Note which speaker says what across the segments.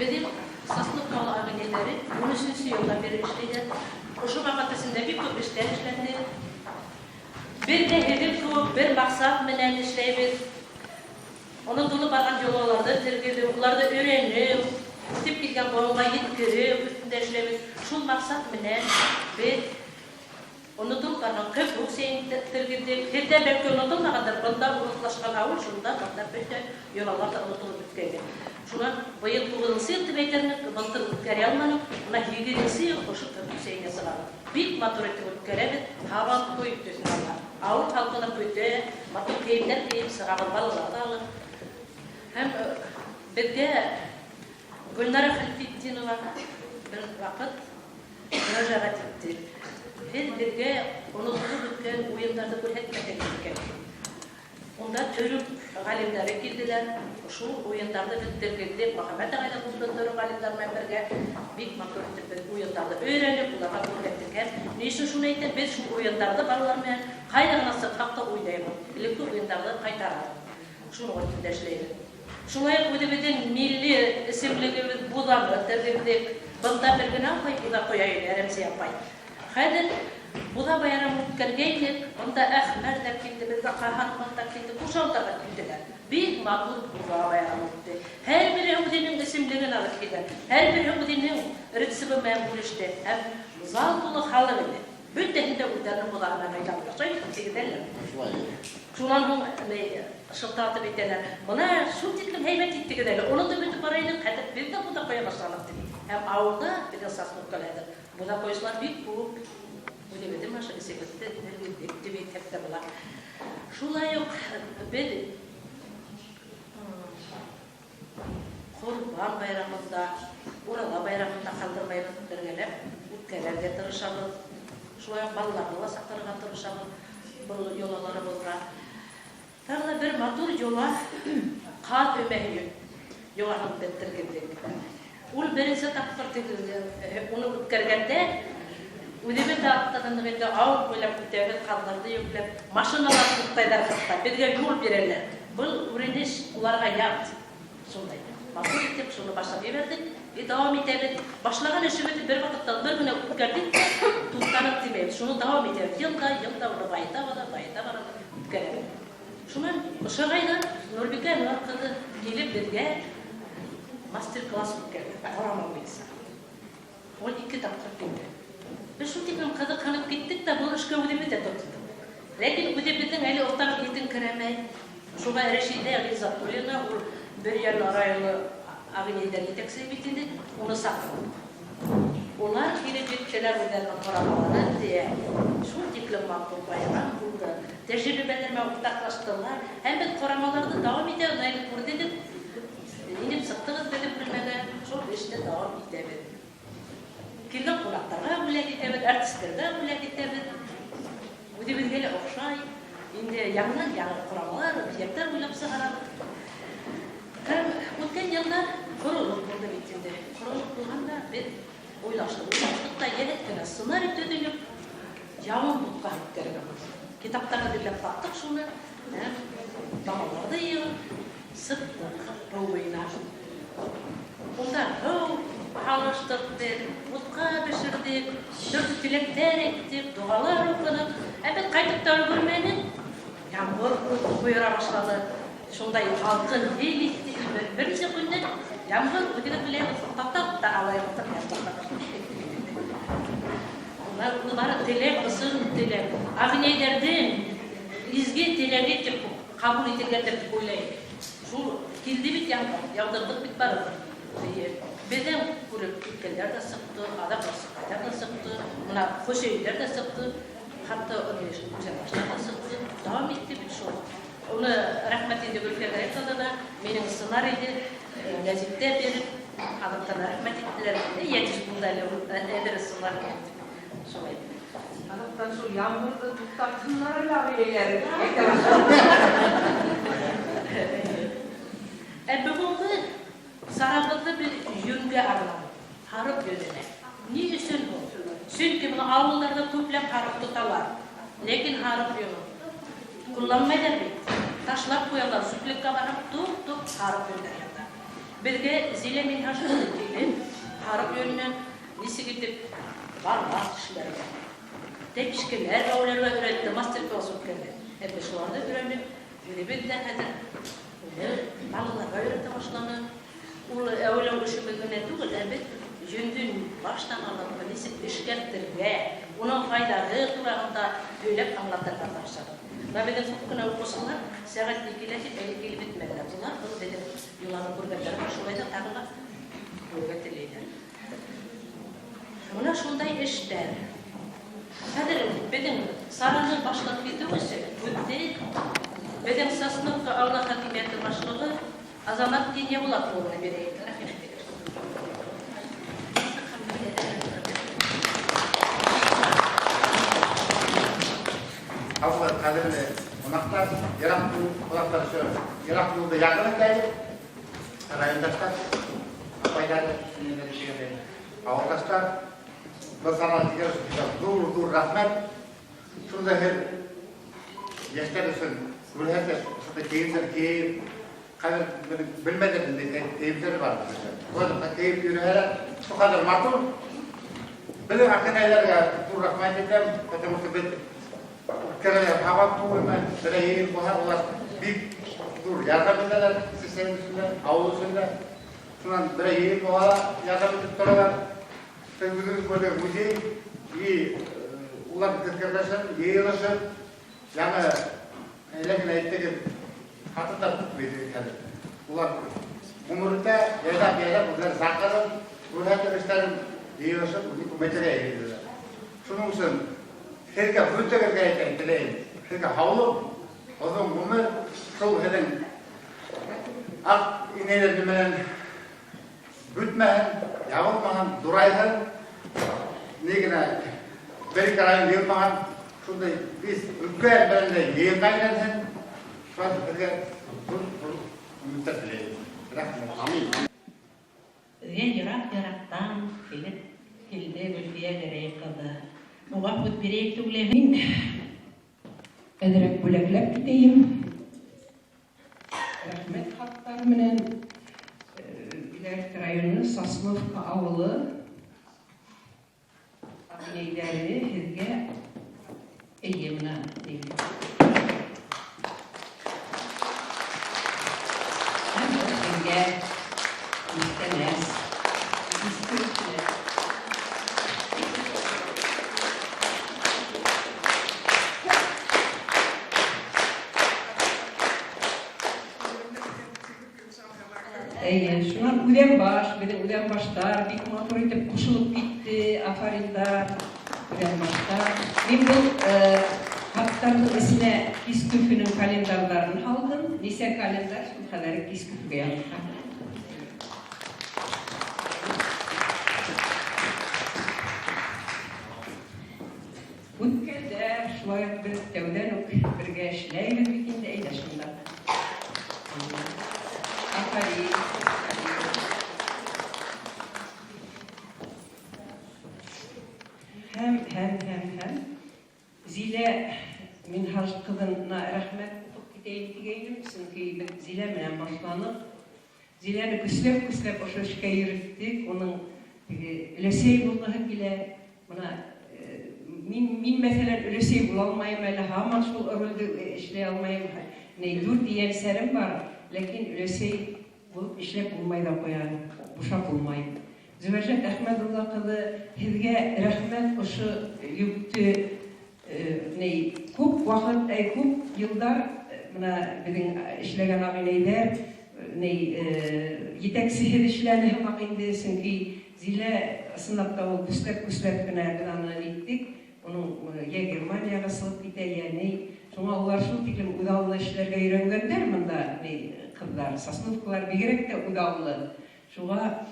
Speaker 1: Беҙҙең Сосновка авылы ағинәйләре 13 йылдан бирле эшләйҙәр. Ошо ваҡыт эсендә бик күп эштәр эшләнде. Беҙ ҙә һеҙҙең кеүек бер маҡсат менән эшләйбеҙ. Онотолоп барған йолаларҙы тергеҙеү, уларҙы өйрәнеү, үҫеп килгән быуынға еткереү өҫтөндә эшләйбеҙ. Шул маҡсат менән беҙ онотолоп барған көпүк сәйен тергеҙҙек. Һеҙҙә бәлки онотолмағандыр, бында урыҫлашҡан ауыл, шунда бында бөтә йолалар ҙа онотолоп бөткәйне. Шунан быйыл туғыҙынсы йыл тип әйтермен, былтыр үткәрә алманыҡ, бына һигеҙенсе йыл ошо көпүк сәйенә сығабыҙ. Бик матур итеп үткәрәбеҙ, һабантуй төҫөн ала. Ауыл халҡы ла көтә, матур кейемдәр кейеп сығабыҙ, балалар ҙа алып. Һәм беҙгә Гөлнара Хәлфетдинова бер ваҡыт мөрәжәғәт итте. Һеҙ беҙгә онотолоп бөткән уйындарҙы күрһәтмәһәгеҙ икән. Унда төрөк ғалимдары килделәр. Шул уйындарҙы беҙ тергеҙҙек. Мөхәммәт ағай ҙа булды төрөк ғалимдар менән бергә. Бик матур итеп беҙ уйындарҙы өйрәнеп, уларға күрһәттек. Һәм ни өсөн шуны әйтәм, беҙ шул уйындарҙы балалар менән ҡайҙа ғына сыҡһаҡ та уйнайбыҙ. Элекке уйындарҙы ҡайтарабыҙ. Шуның өҫтөндә эшләйбеҙ. Шулай уҡ үҙебеҙҙең милли эсемлегебеҙ буҙаны тергеҙҙек. Бында бер генә апай буҙа ҡоя ине, Рәмзиә апай. Хәҙер Буҙа байрамы үткәргәйнек, бында Әхмәр ҙә килде, беҙгә Ҡаһарман да килде, Ҡушау ҙа килделәр. Бик матур Буҙа байрамы үтте. Һәр береһе үҙенең эсемлеген алып килгән, һәр береһе үҙенең рецебы менән бүлеште һәм зал тулы халыҡ ине. Бөтәһен дә үҙҙәренең буҙаһы менән һыйладылар. Шулай бит, тигеҙ әллә?
Speaker 2: Шулай.
Speaker 1: Шунан һуң ни шылтыратып әйтәләр, Бына шул тиклем һәйбәт иттегеҙ әле, онотоп бөтөп бара инек, хәҙер беҙ ҙә буҙа ҡоя башланыҡ, тип. Һәм ауылда, беҙҙең Сосновкала хәҙер буҙа ҡойоусылар бик күп. Үҙебеҙҙең ошо эсебеҙҙе тергеҙҙек тип әйтһәк тә була. Шулай уҡ беҙ Ҡорбан байрамын да, Ураҙа байрамын да ҡалдырмайбыҙ, бергәләп үткәрергә тырышабыҙ. Шулай уҡ балаларҙы ла саҡырырға тырышабыҙ был йолаларыбыҙға. Тағы ла бер матур йола ҡаҙ өмәһе йолаһын беҙ тергеҙҙек. Ул беренсе тапҡыр уны үткәргәндә үҙебеҙ ҙә аптырандыҡ инде, ауыл буйлап үтәбеҙ, ҡаҙҙарҙы йөкләп, машиналар туҡтайҙар хатта, беҙгә юл бирәләр. Был күренеш уларға ят. Шундай матур итеп шуны башлап ебәрҙек и дауам итәбеҙ. Башлаган эшебеҙҙе бер ваҡытта бер генә үткәрҙек тә туҡтаныҡ тимәйбеҙ. Шуны дауам итәбеҙ. Ел да, ел да уны байыта бара, байыта барабыҙ, үткәрәбеҙ. Шунан Ошағайҙан Нурбикә Әнүәр ҡыҙы килеп беҙгә мастер-класс үткәрҙе ҡорама буйынса. Ул ике тапҡыр килде. Беҙ шул тиклем ҡыҙыҡһынып киттек тә, был эшкә үҙебеҙ ҙә тотондоҡ. Ләкин үҙебеҙҙең әле оҫталыҡ етеңкерәмәй. Шуға Рәшидә Ғиззатуллина, ул Бөрйән районы Ағинәйҙәр етәксеһе бит инде, уны саҡырҙыҡ. Улар килеп еттеләр үҙҙәренең ҡорамаларын тейә. Шул тиклем матур байрам булды. Тәжрибәләр менән уртаҡлаштылар. Һәм беҙ ҡорамаларҙы дауам итәбеҙ. Әле күрҙегеҙ, инеп сыҡтығыҙ беҙҙең бүлмәгә, шул эшне дауам итәбеҙ. Килгән ҡунаҡтарға бүләк итәбеҙ, артистларга бүләк итәбеҙ. Үҙебеҙгә лә оҡшай. Инде яңынан-яңы ҡорамалар, биҙәктәр уйлап сығарабыҙ. Һәм үткән йылда ҡоролоҡ булды бит инде. Ҡоролоҡ булғанда беҙ уйлаштыҡ, уйлаштыҡ та йәһәт кенә сценарий төҙөнөк, яңы бутҡа үткәрергә булдыҡ. Китаптан әҙерләп таптыҡ шуны һәм балаларҙы йыйып сыҡтыҡ һыу буйына. Унда һыу һалыштыҡ беҙ, бутҡа бешерҙек, төрлө теләктәр әйттек, доғалар уҡыныҡ. Ә беҙ ҡайтып та өлгөрмәнек, ямғыр ҡойора башланы. Шундай һалҡын ел иҫте. Беренсе көндән ямғыр, үҙегеҙ беләһегеҙ, туҡтатып та ала юҡтыр. Уны бары теләк, ысын теләк. Ағинәйҙәрҙең изге теләге тип ҡабул ителгәндер тип уйлайым. Шул килде бит ямғыр, яуҙырҙыҡ бит барыбер. Эйе. Беҙҙән күреп киткәндәр ҙә сыҡты, аҙаҡ Барсыҡайҙар ҙа сыҡты, бына Хөсәйендәр ҙә сыҡты, хатта Үзәнбаштар ҙа сыҡты. Дауам итте бит шул. Уны рәхмәт инде Гөлфиә Гәрәй ҡыҙына, минең сценарийҙы гәзиттә биреп, аҙаҡтан рәхмәт иттеләр. Әй, йәтеш булды әле ул әҙер сценарий дип. Шулай.
Speaker 3: Аҙаҡтан шул ямғырҙы туҡтатһыннар әле ағинәйләре, әйтә.
Speaker 1: Ә бөгөнгө сарабыҙҙы беҙ йөнгә арнаныҡ, һарыҡ йөнөнә. Ни өсөн һуң? Сөнки бына ауылдарҙа күпләп һарыҡ тоталар, ләкин һарыҡ йонон ҡулланмайҙар бит. Ташлап ҡуялар, сүплеккә барһаң, туп-туп һарыҡ йондары ята. Беҙгә Зилә Минһаж ҡыҙы килеп, һарыҡ йөнөнән нисек итеп барлас эшләргә, тәпишкәләр бәүләргә өйрәтте, мастер-класс үткәрҙе. Һәм беҙ шуларҙы өйрәнеп, үҙебеҙ ҙә хәҙер уны балаларға өйрәтә башланыҡ. Ул әүәләү эшебеҙ генә түгел, ә беҙ йөндөн баштан алып нисек эшкәртергә, уның файҙаһы тураһында һөйләп аңлатырға тырышабыҙ. Мына беҙҙең күп кенә уҡыусылар сәғәт икелә тип әле килеп бөтмәделәр. Улар был беҙҙең йоланы күргәндәр бар, шулай ҙа тағы ла күрергә теләйҙәр. Мына шундай эштәр. Хәҙер беҙҙең сараны башлап китеү өсөн һүҙҙе беҙҙең Сосновка ауылы хакимиәте башлығы Азамат Кинйәбулат улына бирәйек. Рәхим итегеҙ.
Speaker 2: Һаумыһығыҙ, ҡәҙерле ҡунаҡтар, ерак юл ҡунаҡтар өсөн ерак юлды яҡын итәйек. Райондаштар, апайҙар, инәләр, тигәндәй, ауылдаштар, был сараны килгән өсөн һеҙгә ҙур-ҙур рәхмәт. Шунда һеҙ йәштәр өсөн күрһәтеп, шундай кейемдәр кейеп, хәҙер белмәйҙәр инде, кейемдәр бар. Шулай кейеп йөрөһәләр, шул хәҙер матур. Беҙҙең аҡинәйләргә ҙур рәхмәт әйтәм, потому что беҙ үткәрәләр һабан туйына, берәй йыйын булһа, улар бик ҙур ярҙам итәләр сәсән өсөн дә, ауыл өсөн дә. Шунан берәй йыйын булһа ла ярҙам итеп торалар. Үҙегеҙ күрҙегеҙ музей и улар үткәреләшеп, йыйылышып, яңы әле генә әйттегеҙ, ҡатындар күп бит хәҙер. Улар ғүмерендә яйлап-яйлап үҙҙәре саҡырып, күрһәтеп эштәрен йыйылышып, күмәйтергә йөрөйҙәр. Шуның өсөн һеҙгә бөтәгеҙгә әйтәм, теләйем. Һеҙгә һаулыҡ, оҙон ғүмер, шул һеҙҙең аҡ инәйләр менән бөтмәһен, ябылмаһын, ҙурайһын. Ни генә бер-ике район йыйылмаһын, шундай биш өлкән белән дә йыйынға әйләнһен. Шулай һеҙгә ҙур-ҙур өмөттәр теләйем. Рәхмәт.
Speaker 4: Амин.
Speaker 1: Беҙгә йыраҡ-йыраҡтан килеп килде Гөлфиә Гәрәй ҡыҙы. Уға һүҙ бирәйек түгелме?
Speaker 3: Мин әҙерәк бүләкләп китәйем. Рәхмәт хаттары менән Биләр районы Сосновка ауылы инәйҙәре һеҙгә эйе мына Һәм был һеҙгә күстәнәс. Иске Әйе, шунан Үҙәнбаш, беҙҙең Үҙәнбаштар бик матур итеп ҡушылып китте, афариндар, Үҙәнбаштар. Мин был хаттарҙың эсенә Кискөфөнөң календарҙарын һалдым. Нисә календар, шул хәҙәре Кискөфөгә яҙылған. Үткәндә шулай уҡ беҙ тәүҙән үк бергә эшләйбеҙ бит инде, әйҙә шунда. Афарин. Һәм Зилә Минһаж ҡыҙына рәхмәт уҡып китәйем тигәйнем, сөнки беҙ Зилә менән башланыҡ. Зиләне көсләп-көсләп ошо эшкә йөрөттөк, уның теге өләсәй булғыһы килә. Мына мин мәҫәлән өләсәй була алмайым әле, һаман шул ролде эшләй алмайым. Ни дүрт ейәнсәрем бар, ләкин өләсәй булып эшләп булмай ҙа ҡуя, бушап булмай. Зөбәржәт Әхмәдулла ҡыҙы, һеҙгә рәхмәт ошо йөктө ни күп ваҡыт, күп йылдар мына беҙҙең эшләгән ағинәйҙәр ни етәксеһеҙ эшләне һымаҡ инде, сөнки Зилә ысынлап та ул көсләп-көсләп кенә беҙ аны иттек. Уның йә Германияға сығып китә, йә ни. Шуңа улар шул тиклем үҙаллы эшләргә өйрәнгәндәр бында, ни ҡыҙҙар, сосновкалар бигерәк тә үҙаллы. Шуға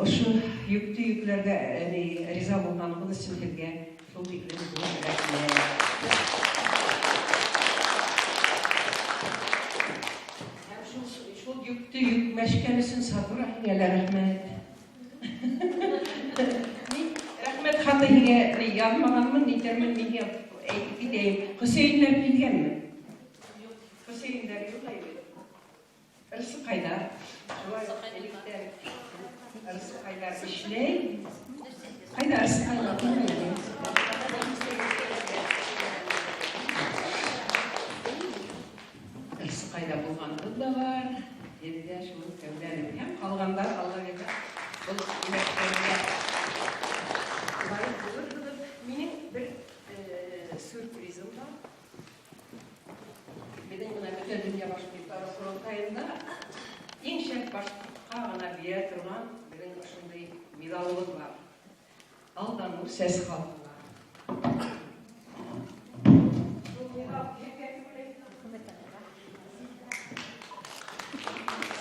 Speaker 3: ошо йөктө йөкләргә ни риза булғанығыҙ өсөн һеҙгә шул тиклем ҙур рәхмәт. Һәм шул йөктө йөкмәшкән өсөн Сабура һиңә лә рәхмәт. Мин рәхмәт хаты һиңә ни яҙмағанмын, нитермен, мин һиңә әйтеп китәйем. Хөсәйеннәр килгәнме? Юҡ. Хөсәйендәр юҡ әйбит. Берсе ҡайҙа? Шулай уҡ электән ырысҡайҙар эшләй. Ҡайҙа ырысҡайҙар? Ырысҡайҙа булғаныбыҙ ҙа бар, беҙҙә шул тәүҙән һәм ҡалғандар Алла бирһә был бүләктәргә лайыҡ булырбыҙ. Минең бер сюрпризым бар. Беҙҙең бына бөтә донъя башҡорттары ҡоролтайында иң шәп башҡортҡа ғына бирә торған беҙҙең ошондай миҙалыбыҙ бар. Алданыу сәс халҡына. Был миҙал кемгә тип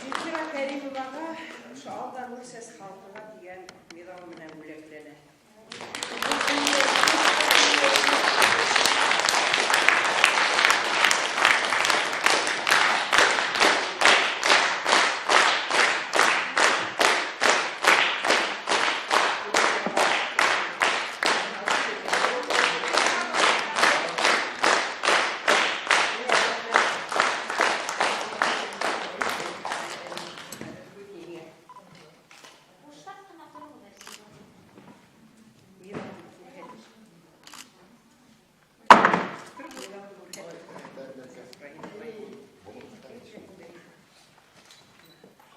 Speaker 4: Земфира Кәримоваға ошо Алданур сәс халҡына тигән миҙал менән бүләкләнә.
Speaker 5: Бушлап ҡына тороғоҙ әле.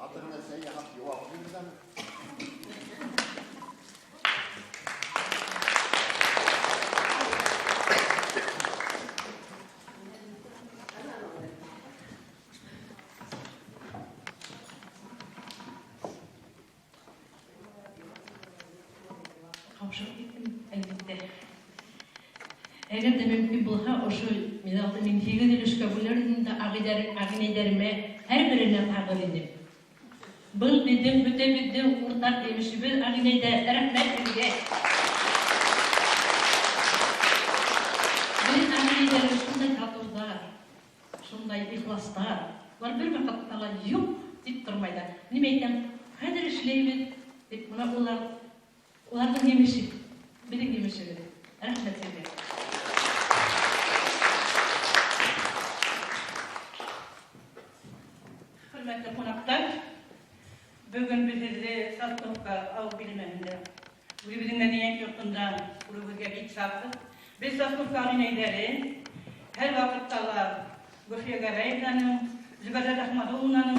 Speaker 6: Хатынына сәй яһап яуап бирҙем.
Speaker 1: Ҡаушап киттем, әлбиттә. Әгәр ҙә мөмкин булһа, ошо миҙалды мин 8 өлөшкә бүлер инем дә ағинәйҙәремә һәр беренә тағыр инем. Был беҙҙең бөтәбеҙҙең уртаҡ емешебеҙ, ағинәйҙә, рәхмәт һеҙгә. Беҙ ағинәйҙәр шундай татыуҙар, шундай ихластар. Улар бер ваҡытта ла юҡ тип тормайҙар. Нимә әйтәм, хәҙер эшләйбеҙ тип, бына уларҙың емеше, беҙҙең емешебеҙ. Рәхмәт һеҙгә.
Speaker 7: Хөрмәтле ҡунаҡтар, бөгөн беҙ һеҙҙе Сосновка ауыл биләмәһендә, үҙебеҙҙең мәҙәниәт йортонда күреүебеҙгә бик шатбыҙ. Беҙ Сосновка ағинәйҙәре һәр ваҡытта ла Гөлфиә Гәрәевнаның, Зөбәржәт Әхмәдуллинаның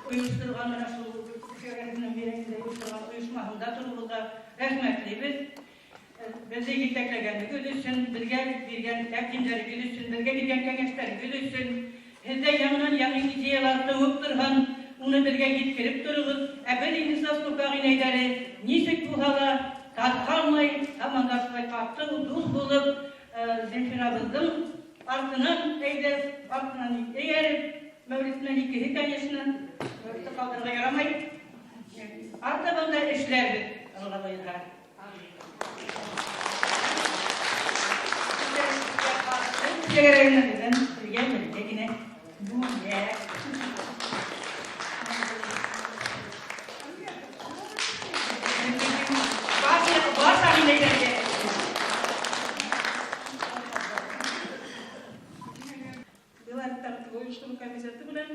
Speaker 7: ойошторған, бына шул Гөлфиә Гәрәевнаның бирәгендә ойошторған ойошмаһында тороуыбыҙға рәхмәтлебеҙ. Беҙҙе етәкләгәнегеҙ өсөн, беҙгә биргән тәҡдимдәрегеҙ өсөн, беҙгә биргән кәңәштәрегеҙ өсөн, һеҙҙә яңынан яңы идеялар тыуып торһон, уны беҙгә еткереп тороғоҙ. Ә беҙ инде Сосновка ағинәйҙәре нисек булһа ла тарҡалмай, һаман да шулай татыу, дуҫ булып, Земфирабыҙҙың артынан әйҙәп, артынан эйәреп, Мәүлит менән икеһе, конечно, Мәүлитте ҡалдырырға ярамай. Артабан да эшләрбеҙ, Алла бойорһа. Бергә бергә генә бүләк. Баш ағинәйҙәргә.
Speaker 8: Билеттар ойоштороу комитеты менән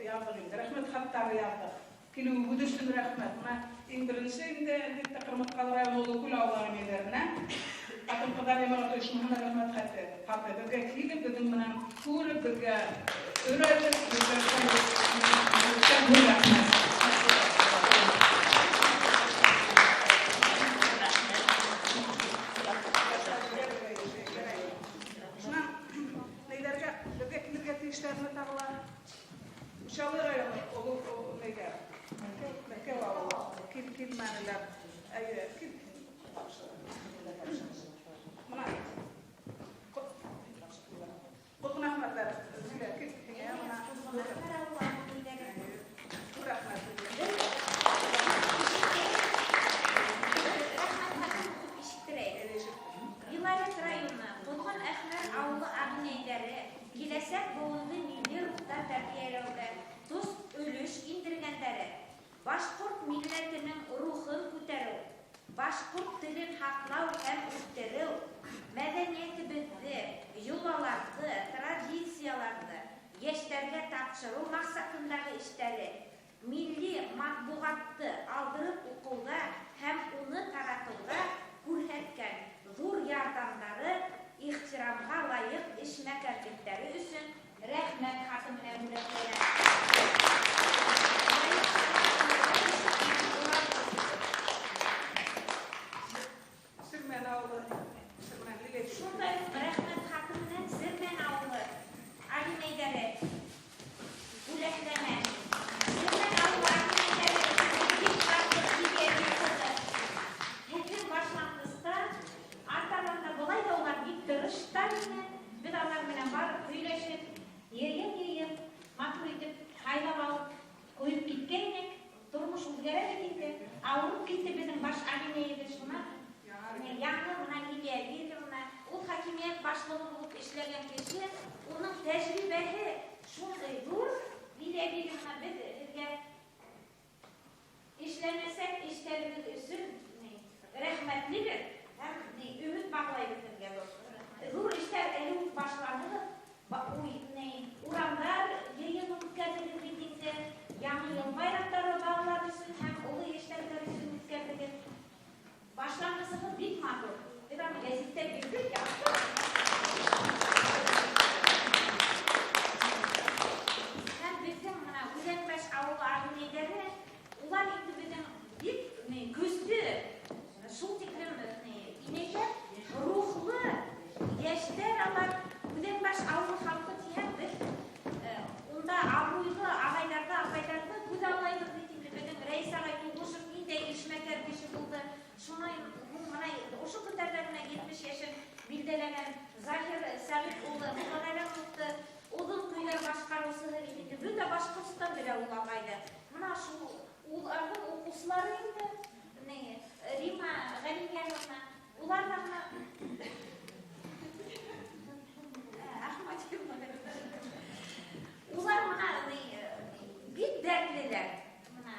Speaker 8: яҙҙыҡ инде, рәхмәт хаттары яҙҙыҡ. Килеүегеҙ өсөн рәхмәт. Бына иң беренсе инде, әлбиттә, Ҡырмыҫҡалы районы Оло Күл ауылы ағинәйҙәренә ҡатын-ҡыҙҙар йәмәғәт ойошмаһына рәхмәт хаты. Хаты беҙгә килеп, беҙҙең менән күреп, беҙгә өйрәтеп, беҙгә ҙур рәхмәт. Шунан нейҙәргә, беҙгә килергә тейештәрме тағы ла? Учалы районы, Оло нейгә, Мәскәү ауылы, килмәнеләр. Әйе, кил. Бына. Ҡотлон Әхмәтләр, Зилә, кил. Һиңә бына. Ҙур рәхмәт.
Speaker 5: Иларет районы, Ҡоҙғон Әхмәр ауылы ағинәйҙәре киләсәк быуынды милли рухта тәрбиәләүгә тос өлөш индергәндәре, башҡорт милләтенең рухын күтәреү, башҡорт телен һаҡлау һәм үҫтереү, мәҙәниәтебеҙҙе, йолаларҙы, традицияларҙы йәштәргә тапшырыу маҡсатындағы эштәре, милли матбуғатты алдырып уҡыуҙа һәм уны таратыуҙа күрһәткән ҙур ярҙамдары, ихтирамға лайыҡ эшмәкәрлектәре өсөн рәхмәт хаты менән бүләкләнә.
Speaker 8: Сирмән ауылы. Сирмән Лилия.
Speaker 5: Шундай уҡ рәхмәт хаты менән Сирмән ауылы ағинәйҙәре бүләкләнә. Сирмән ауылы ағинәйҙәре бик шатлыҡ Лилия ҡыҙы. Һеҙҙең башланғыста артабан да былай ҙа улар бик тырыштар ине. Беҙ алар менән барып һөйләшеп, йыйып-йыйып, матур итеп һайлап алып ҡуйып киткәйнек. Тормош үҙгәрә бит инде. Ауырып китте беҙҙең баш ағинәйебеҙ шунан. Яңы бына Лилия Вильямовна, ул хакимиәт башлығы булып эшләгән кеше, уның тәжрибәһе шундай ҙур. Лилия Вильямовна, беҙ һеҙгә эшләмәсәк эштәрегеҙ өсөн рәхмәтлебеҙ һәм өмөт бағлайбыҙ һеҙгә ҙур. Ҙур эштәр әле үк башланығыҙ. Урамдар йыйыны үткәрҙегеҙ бит инде. Яңы йыл байрамдары балалар өсөн һәм оло йәштәр өсөн үткәрҙегеҙ. Башланғысығыҙ бик матур. Беҙ аны гәзиттә бирҙек, яҡшы. Һәм беҙҙең бына Үҙәнбаш ауылы ағинәйҙәре, улар инде беҙҙең бик көслө, шул тиклем инәйҙәр, рухлы йәштәр алар. Үҙәнбаш ауылы халҡы тиһәк, беҙ унда абруйлы ағайҙарҙы, апайҙарҙы күҙ аллайбыҙ бит инде. Беҙҙең Рәйес ағай Туғышев ниндәй эшмәкәр кеше булды. Шунан һуң бына ошо көндәрҙә генә 70 йәшен билдәләгән Заһир Сәғит улы Муллағәләмовты оҙон көйләр башҡарыусыһы бит инде. Бөтә Башҡортостан белә ул ағайҙы. Бына шул уларҙың уҡыусылары инде, Рима Ғәлимйәновна, улар ҙа бына Улар бына бик дәртлеләр. Бына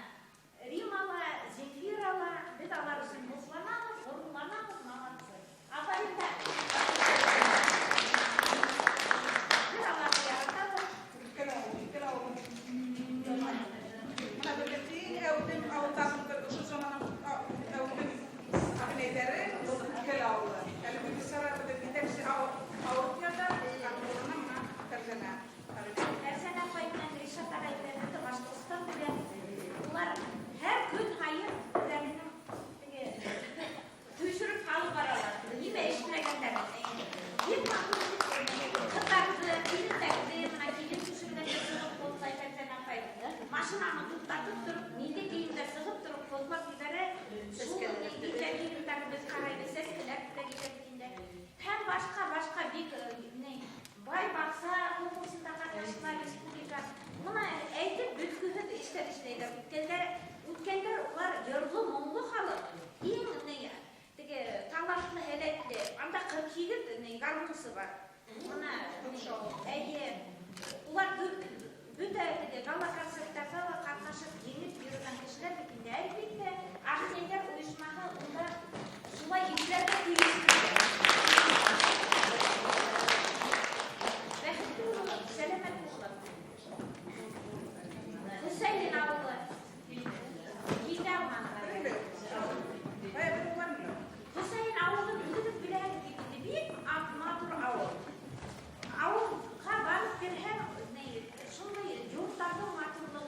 Speaker 5: Рима ла, Земфира ла, беҙ алар өсөн һоҡланабыҙ, ғорурланабыҙ, молодцы. Афарин да. Беҙ аларҙы яратабыҙ.
Speaker 8: Өлкән ауыл, өлкән ауыл. Бына беҙҙең иң әүҙем ауылдарҙың ошо заманның әүҙем ағинәйҙәре Өлкән ауылы. Әлеге бисара беҙҙең етәксе ауырып ята, урынына бына Фәрзәнә.
Speaker 5: Фәрзәнә апай менән Ришат ағай белән бөтә Башҡортостан белә. Улар һәр көн һайын үҙҙәренең теге төшөрөп алып баралар. Нимә эшләгәндәрен. Бик матур итеп ҡыҙҙарҙы, килендәрҙе, бына килен төшөргәндә сығып ҡотлай Фәрзәнә апай. Машинаны туҡтатып тороп, милли кейемдә сығып тороп ҡотлап ебәрә. Шул видеофильмдарҙы беҙ ҡарайбыҙ, сәскәләр ҙә китә бит инде. Һәм башҡа бик бай баҡса конкурсында ҡатнаштылар республика. Бына әйтеп бөткөһөҙ эштәр эшләйҙәр. Үткәндәр улар йырлы, моңло халыҡ. Иң теге талантлы, һәләтле. Анда 48 гармунсы бар. Бына әйе, улар бөтә теге гала концерттарҙа ла ҡатнашып еңеп йөрөгән кешеләр бит инде. Әлбиттә, ағинәйҙәр ойошмаһы унда шулай эшләргә тейеш. Бәхетле булығыҙ, сәләмәт булығыҙ. Хөсәйен ауылы. Килде алмандар. Хөсәйен ауылын үҙегеҙ беләһегеҙ бит инде. Бик матур ауыл. Ауылға барып керһәң, шундай йорттарҙың матурлығы,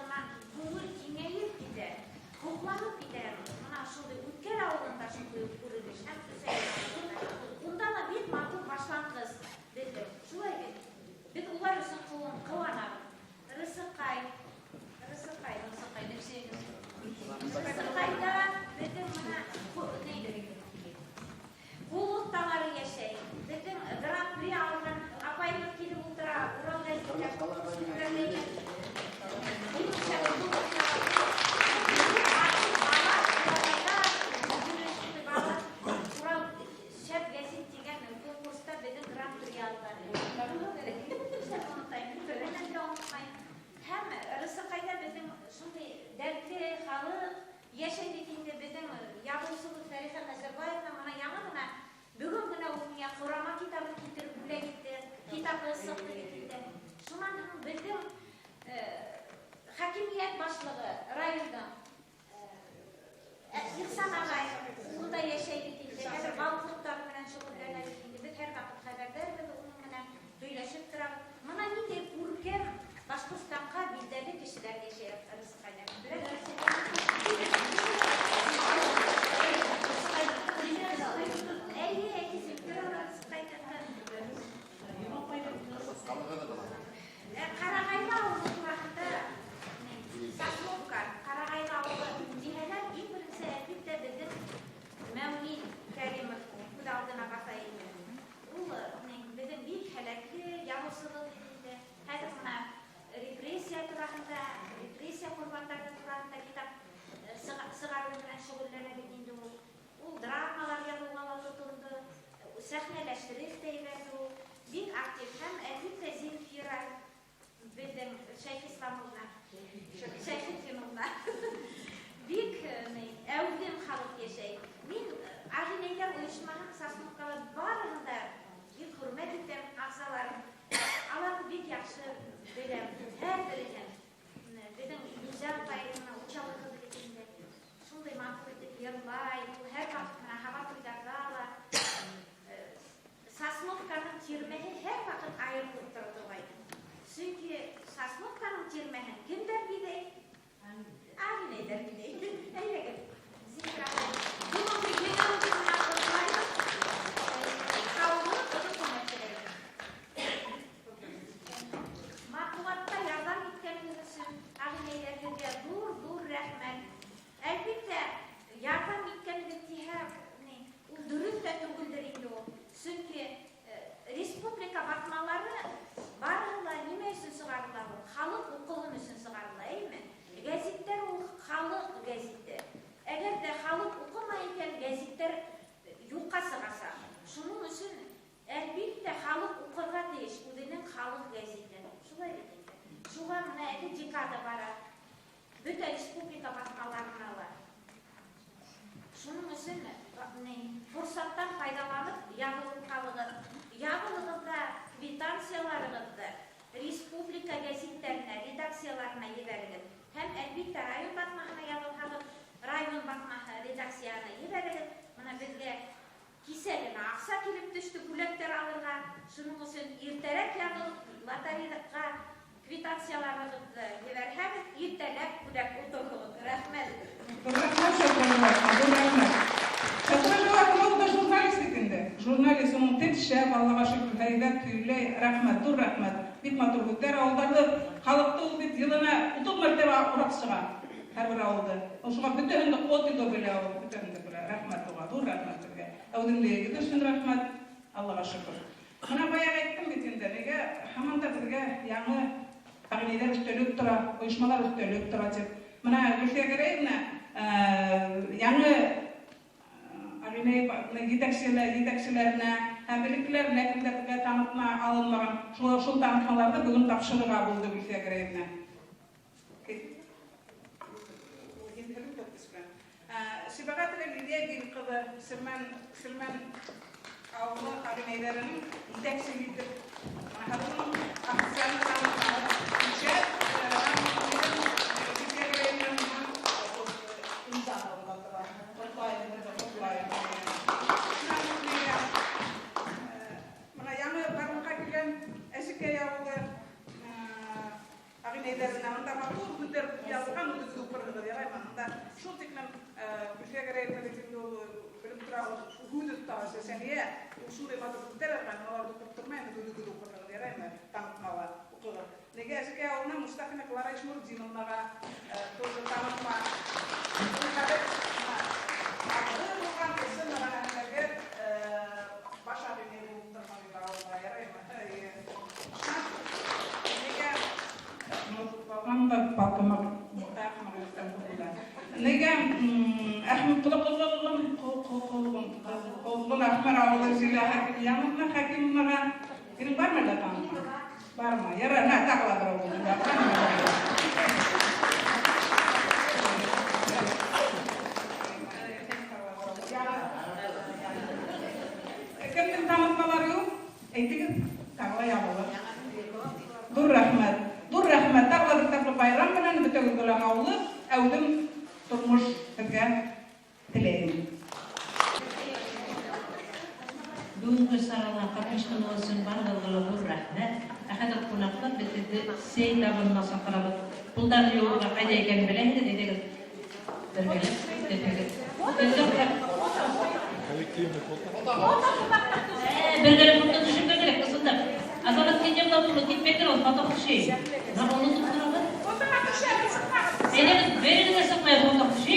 Speaker 5: һеҙгә ҙур-ҙур рәхмәт. Әлбиттә, ярҙам иткәнегеҙ тиһә, ни, ул дөрөҫ тә түгелдер инде ул. Сөнки республика баҫмалары барыһы ла нимә өсөн сығарыла ул? Халыҡ уҡыһын өсөн сығарыла, әйме? Гәзиттәр ул халыҡ гәзите. Әгәр ҙә халыҡ уҡымай икән, гәзиттәр юҡҡа сығасаҡ. Шуның өсөн, әлбиттә, халыҡ уҡырға тейеш үҙенең халыҡ гәзитен. Шулай бит инде. Шуға бына әле декада бара. Бөтә республика баҫмаларына ла. Шуның өсөн форсаттан файҙаланып яҙылып ҡалығыҙ. Яҙылығыҙ ҙа квитанцияларығыҙҙы республика гәзиттәренә, редакцияларына ебәрегеҙ. Һәм, әлбиттә, район баҫмаһына яҙылһағыҙ, район баҫмаһы редакцияһына ебәрегеҙ. Бына беҙгә кисә генә аҡса килеп төштө бүләктәр алырға. Шуның өсөн иртәрәк яҙылып, лотерейға квитанцияларығыҙҙы ебәрһәгеҙ, иртәләп бүләк оторһоғоҙ. Рәхмәт.
Speaker 8: Рәхмәт, рәхмәт. Шатрыжова да журналист бит инде. Журналист, уның тел шәп, Аллаға шөкөр, һәйбәт һөйләй. Рәхмәт, ҙур рәхмәт. Бик матур һүҙҙәр. Ауылдарҙы, халыҡты ул бит йылына 30 мәртәбә урап сыға һәр бер ауылды. Ул шуға бөтәһен дә от итеп белә ул, бөтәһен дә белә. Рәхмәт уға, ҙур рәхмәт һеҙгә. Әүҙемлегегеҙ өсөн рәхмәт. Аллаға шөкөр. Бына баяғы әйттем бит инде, нигә һаман да беҙгә яңы ағинәйҙәр өҫтәлеп тора, ойошмалар өҫтәлеп тора тип. Бына Гөлфиә Гәрәевна яңы ағинәй етәкселәренә һәм элеккеләренә кемдәргә танытма алынмаған, шул танытмаларҙы бөгөн тапшырырға булды Гөлфиә Гәрәевна. Сибәғәтова Лилиә Гил ҡыҙы Сирмән ауылы ағинәйҙәренең етәксе итеп, официаль танытмалар Бына яңы барлыҡҡа килгән Әсекәй ауылы ағинәйҙәренә унда матур һүҙҙәр яҙылған, үҙегеҙ уҡырһығыҙ, яраймы? Унда шул тиклем Гөлфиә Гәрәевна бит инде ул белеп тора, ул һүҙ оҫтаһы Сәсәниә, ул шундай матур һүҙҙәр яҙған, уларҙы уҡып тормайым, үҙегеҙ уҡырһығыҙ, яраймы? Танытмала уҡығыҙ. Нигә Әсекәй ауылына Мустафина Клара Ишмурдиновнаға тоже танытма. Ул хәҙер аҙы булған кеше мәғәнәһендәге баш ағинәй булып торған бит ауылда, яраймы? Нигә Нигә Әхмәт Ҡоҙғон Әхмәр ауылы Зилә Хәкимьяновна Хәкимовнаға һинең бармы әллә танытма? Бармы? Ярар, мә, тағы ла берәү булды. Кемдең танытмалары юҡ? Әйтегеҙ, тағы ла ябылыр. Ҙур рәхмәт. Ҙур рәхмәт. Тағы ла бер тапҡыр байрам менән бөтәгеҙгә лә һаулыҡ, әүҙем тормош һеҙгә теләйем.
Speaker 1: Бөгөнгө сарала ҡатнашҡанығыҙ өсөн барығыҙға ла ҙур рәхмәт. Ә хәҙер ҡунаҡтар, беҙ һеҙҙе сәй табынына саҡырабыҙ. Ҡулдарҙы йыуырға ҡайҙа икәнен беләһегеҙ, әйҙәгеҙ бергәләп үтәһегеҙ. Бергәләп фото төшөргә кәрәк, ысынлап. Азамат китеп тә китмәй ул фото төшәй. Бына онотоп торабыҙ.
Speaker 8: Фотоға төшәбеҙ, сыҡмағыҙ.
Speaker 1: Әйҙәгеҙ, берегеҙ ҙә сыҡмай фото төшәй.